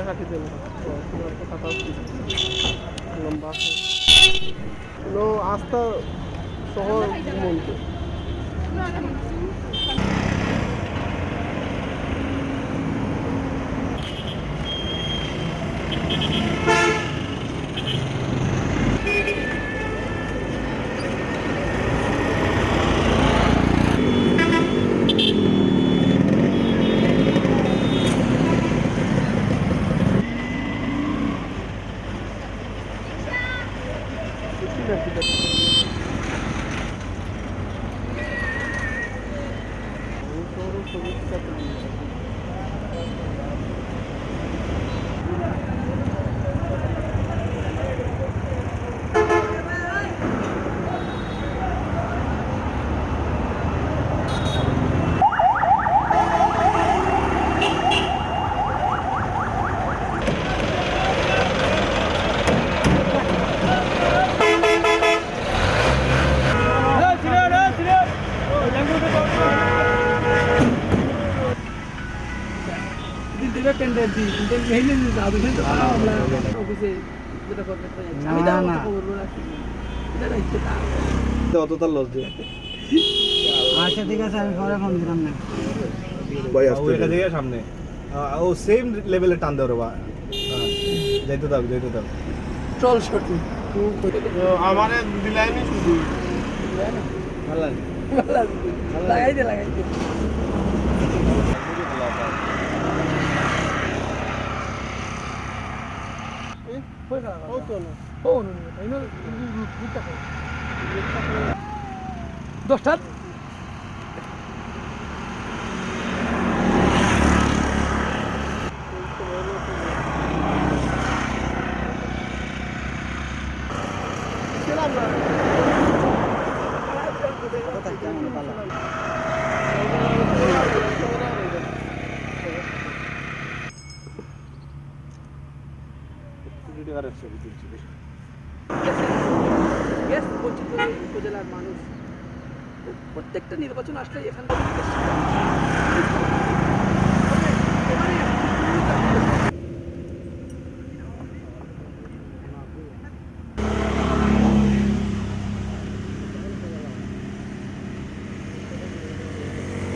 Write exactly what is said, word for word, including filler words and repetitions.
কাটি দেন। লম্বা আছে। কোনো আস্তা শহর মন্দির। দিলে টেন্ডার দিই, টেন্ডার মেইলে দিই, যাবে, কিন্তু আমরা অফিসে যেটা করবে, তো যাচ্ছি। আমি না, যাবো, না। কথা বলবো না, কি? এটা দায়িত্ব কার? তো অতটা লস দিয়ে। আচ্ছা, ঠিক আছে, আমি পরে ফোন দিলাম না। ভাই, ও আসতে এটা দে। দেখে সামনে। আহ, ও সেম লেভেলে টান দেওয়ার বা। হ্যাঁ, যাইতে দাও, যাইতে দাও। চল, সঠিক। তো আমারে দিলাইনি শুধু। ভালো লাগে। ভালো লাগে। লাগাই দে, লাগাই দে। এই, হয়ে গেল। ও তো না। ও, নো, নো, তাই না? রুটটা কর। দশটা। Yes, বঞ্চিত উপজেলার মানুষ। প্রত্যেকটা নির্বাচন আসলে এখান থেকে